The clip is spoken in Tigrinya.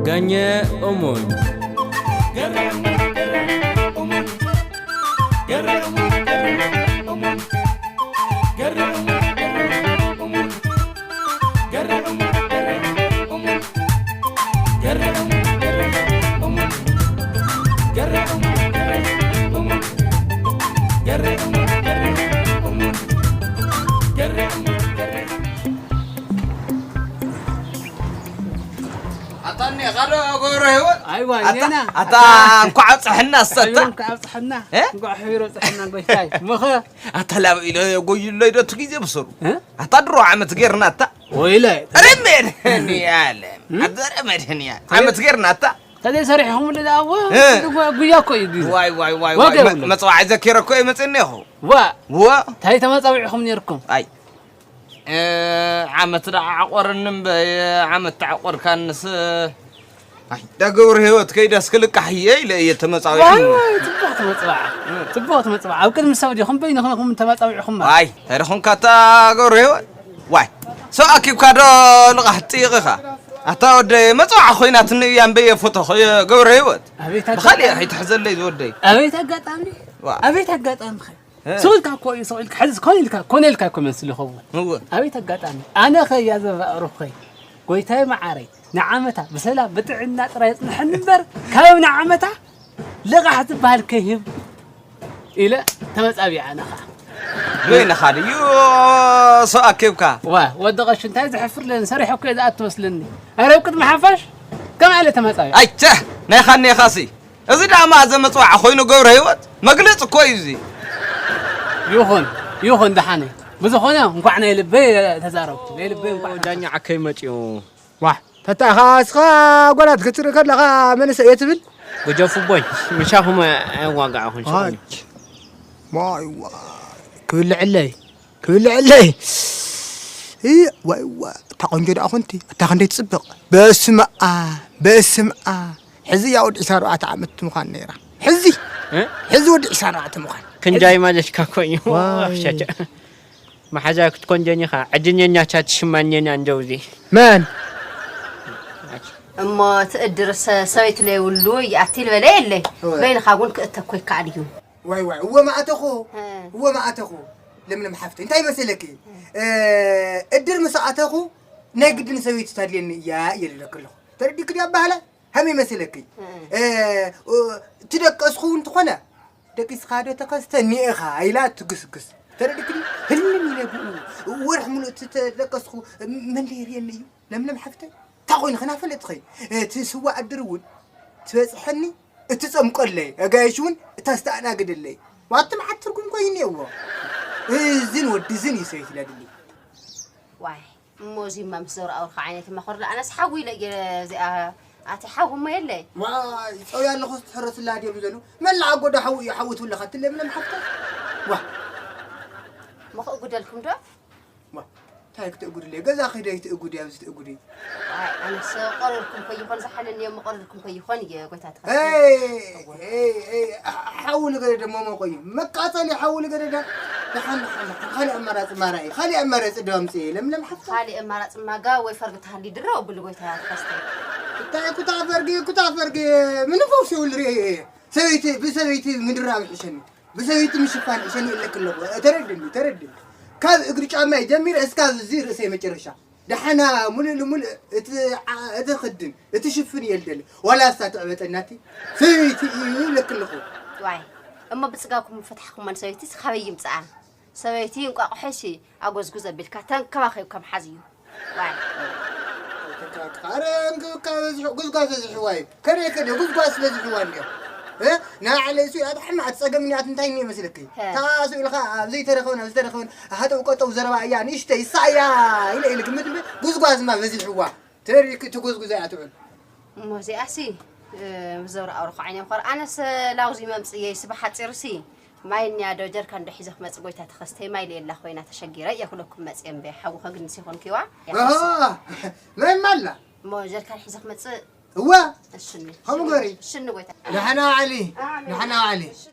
ጋኘ እሙን። ኣታ እኒኻ ዶ ገብረ ህይወት? ኣይዋ፣ ኣታ፣ እኔና። ኣታ፣ ኣታ። እንኳዕ ኣብፀሐና፣ ኣሰታ። ሕቢሮም ከኣ ኣብፀሐና። እ? እንኳዕ ሕቢሮ ኣብፀሐና፣ ጎይታይ። መኸ? ኣታ ላብ ኢለ ጎይለይ ዶ እቲ ግዜ ብስሩ? እ? ኣታ ድሮ ዓመት ጌርና ኣታ። ወይለ። ኧረ መድህንያለ። እ? ኣታ ኧረ መድህንያ። ዓመት ጌርና ኣታ። ተዘይ ሰሪሕኹምሉ ደኣ፣ እወ፣ እ። ጉያ እኮ እዩ ግዜ። ዋይ፣ ዋይ፣ ዋይ፣ ዋጋ ዋይ። የብሉን። መ-፣ መጽዋዕ ዘኪረ እኮ እየ መጽእኒ ኢኹ። ዋ። ዋ። እንታይ ተመጻዊዕኹም ነይርኩም? ኣይ። እ፣ ዓመት ደኣ ዓቆርኒ እምበይ፣ ዓመት ተዓቆርካንስ። ኣይ፣ ዳ ገብረ ህይወት ከይዳስ ክልቃሕ እየ ኢለ እየ ተመጻዊዕኒ። ዋይ፣ ዋይ፣ ጽቡቕ ተመጽዋዕ። እ። ጽቡቕ ተመጽዋዕ። ኣብ ቅድሚ ሰብ ዲኹም በይንኹም ኢኹም ተመጻዊዕኹም ማለት። ኣይ፣ እንታይ ደኹም ካታ ገብረ ህይወት? ዋይ፣ ሰው ኣኪብካ ዶ ልቓሕ ጥይቕኻ? ኣታ ወደይ፣ መጽዋዕ ኮይናትኒ እያ እምበይ እየ ፎቶ ገብረ ህይወት። ኣቤት ኣጋጣሚ። ብኻልእ ኣይትሕዘለይ ዝወደይ። ኣቤት ኣጋጣሚ። ዋ። ኣቤት ኣጋጣሚ ኸ። እ። ስቕ ኢልካ እኮ እዩ፣ ስቕ ኢልካ፣ ሕዚ ኮነ ኢልካ፣ ኮነ ኢልካ እኮ መስል ይኸውን። እወ። ኣቤት ኣጋጣሚ። ኣነ ኸ እያ ዘባእሩኸይ። ጎይታይ መዓረይ፣ ንዓመታ ብሰላም ብጥዕና ጥራይ የጽንሐኒ እምበር፣ ካብ ንዓመታ ልቓሕ ዝበሃል ከይህብ ኢለ ተመጻቢያ ኣነ ኸዓ። በይንኻ ድዩ ሰው ኣኪብካ? ዋ፣ ወዲ ቐሺ እንታይ ዘሕፍር ለኒ፣ ሰሪሐ እኮ እየ ዝኣቱ መስለኒ። ኣረ ኣብ ቅድሚ ሓፋሽ ከምኣ ኢለ ተመጻቢያ። ኣይቸ፣ ናይኻ እኒኻሲ። እዚ ደኣ መኣዘ መጽዋዕ ኮይኑ ገብረ ህይወት መግለጺ እኮ እዩ እዚ። ይኹን፣ ይኹን ደሓነ። ብዝኾነ እንኳዕ ናይ ልበይ ተዛረብኩ። ናይ ልበይ እንኳዕ ዳኛ ዓከይ መጺኡ። ዋሕ፣ ተታ ኢኻ እስኻ ጓላት ክትርኢ ከለኻ መንእሰይ እየ ትብል? ግደፉ ቦይ፣ ምሳኹም ኣየዋግዓኹን ሽቕኒ። ኣች። ዋይ ዋይ፣ ክብልዕለይ፣ ክብልዕለይ። እ፣ ዋይ ዋይ፣ እታ ቆንጆ ደኣ ኾንቲ፣ እታ ክንደይ ትጽብቕ። በስመ ኣብ፣ በስመ ኣብ። ሕዚ እያ ወዲ ዕስራን ኣርባዕተን ዓመት ምዃን ነይራ። ሕዚ፣ እ? ሕዚ ወዲ ዕስራን ኣርባዕተን ምዃን። ክንዳይ ማለትካ እኮ እዩ። ዋይ። ሸሸ። መሓዛ ክትኮን ጀኒኻ፣ ዕድነኛ ቻት ሽማኘና እንደውዚ። መን? እሞ ትእድር ሰ-፣ ሰበይቱ ለይብሉ ይኣቲ ልበለ የለይ። እወ። በይንኻ እውን ክእተኮ ይከኣል እዩ። ዋይ ዋይ፣ እወ መኣተኹ፣ እ። እወ መኣተኹ። ለምለም ሓፍተይ፣ እንታይ መሰለኪ? እ። እ፣ እድር ምስ ኣተኹ፣ ናይ ግድን ሰበይቲ ታድልየኒ እያ እየ ልለኪ ኣለኹ። ተረዲእኪ ድያ ኣባህላ? ሃመይ መሰለኪ? እ። እ፣ እ፣ ትደቀስኹ እውን ትኾነ፣ ደቂስኻ ዶ ተኸስተ እኒኤኻ ኢላ ትግስግስ። ተረዲእክኒ? ህልም ኢለ ብኡ ወርሒ ሙሉእ ት-፣ ተደቀስኹ፣ መን ዶ የርእየኒ እዩ? ለምለም ሓፍተይ፣ እንታይ ኮይኑ ኸናፈለጥኸይ? እቲ ስዋ ዕድር እውን ትበጽሐኒ፣ እትጸምቀለይ፣ ኣጋይሽ እውን እታ ዝተኣናግደለይ። ዋቲ መዓት ትርጉም እኮ እዩ እኒኤዎ። እዝን ወዲ እዝን እዩ ሰበይቲ ለድሊ። ዋይ፣ እሞ እዚማ ምስ ዘውር ኣውርካ ዓይነት መኸር ዶ? ኣነስ ሓዊ ኢለ እየ እዚኣ ኣቲ ሓዊ እሞ የለይ። ዋይ፣ ጸውያ ኣለኹ፣ ትሕረስላ ድዮም ዘለዉ? መላእ ኣጎዶ ሓዊ እዩ፣ ሓዊ ትብለኻ፣ እቲ ለምለም ሓፍታ። ዋ። እሞ ክእጉደልኩም ዶ? ዋ፣ እንታይ ክትእጉድለይ? ገዛ ኺደ ይትእጉድ፣ ኣብዚ ትእጉድ። ኣይ፣ ኣነስ ቆረርኩም ከይኾን፣ ዝሓለኒ እሞ ቆረርኩም ከይኾን እየ፣ ጎይታ ተኸስተ። ኤይ፣ እወ። ኤይ፣ ኤይ፣ ሓዊ ልገደደ፣ ሞሞቆ እዩ። መቃጸሊ ሓዊ ልገደደ። ደሓን፣ ደሓን፣ ደሓን። ካልእ ኣማራጺ ማራይ። ካልእ ኣማራጺ ዶ ኣምጽእ? ለምለም ሓፍታ። ካልእ ኣማራጺ ማጋ ወይ ፈርጊ ተሃልዩ ድሮ፣ ብሉ ጎይታ ተኸስተ። እንታይ ኩታ ፈርጊ፣ ኩታ ፈርጊ፣ ምንም ፈውሲ ይውል ርኤ እየ። ሰበይቲ፣ ብሰበይቲ ምድራብ ይሕሸኒ። ብሰበይቲ ምሽፋን ይሕሸኒ እለኪ ኣለኹ። ተረድኒ፣ ተረድኒ። ካብ እግሪ ጫማይ ጀሚረ እስካብ እዚ ርእሰይ መጨረሻ። ደሓና ሙሉእ ልሙሉእ እቲ ዓ-፣ እቲ ክድን፣ እቲ ሽፍን እየ ልደሊ። ዋላ እሳ ትዕበጠናቲ ሰበይቲ እዩ እብለኪ ኣለኹ። ዋይ፣ እሞ ብጽጋብኩም ፈታሕኩማ ንሰበይቲስ ካበይ ይምጽኣ? ሰበይቲ እንቋቑሖሲ ኣጎዝጉዝ ኣቢልካ ተንከባኺብካ ምሓዝ እዩ። ዋይ። ተንከባኺብካ። ኣረ እንክብካብ በዚሑ፣ ጉዝጓዝ በዚሕዋ እዩ። ከደይ ከደይ ጉዝጓዝ በዚሕዋ እንድዮ። እ? ንባዕለይ እሱ እያ፣ ኣታ ሕማቕ ጸገም እኒኣት እንታይ እኒኦ መስለኪ? ሀ። ተኣሱ ኢልካ ኣብ ዘይተረኸበን ኣብ ዝተረኸበን ሃጠው ቀጠው ዘረባ እያ፣ ንእሽተይ እሳ እያ ኢለ ኢለ ግምት እምበር፣ ጉዝጓዝማ በዚሕዋ። ተሪክ ትጉዝጉዝ እያ ትውዕል። እሞ እዚኣሲ፣ እ፣ ብዘውሪ ኣውርኹ ዓይነ ምኾር። ኣነስ ላውዚ መምጽእየይ ስብ ሓጺርሲ፣ ማይ እኒያ ዶ ጀርካን ዶ ሒዘ ክመጽእ ጎይታ ተኸስተይ፣ ማይ ለየላ ኮይና ተሸጊረ እየ ክብለኩም መጽየ እምበይ፣ ሓዊ ከግንስ ይኾንኪዋ። ኣሃ፣ ማይ ማላ። እሞ ጀርካን ሒዘ ክመጽእ እዋ፣ እሽኒ። ከምኡ ገሪ። እሽኒ ጎይታ። ደሓና ዋዕሊ። ኣሜን። ደሓና ዋዕሊ። እሽኒ።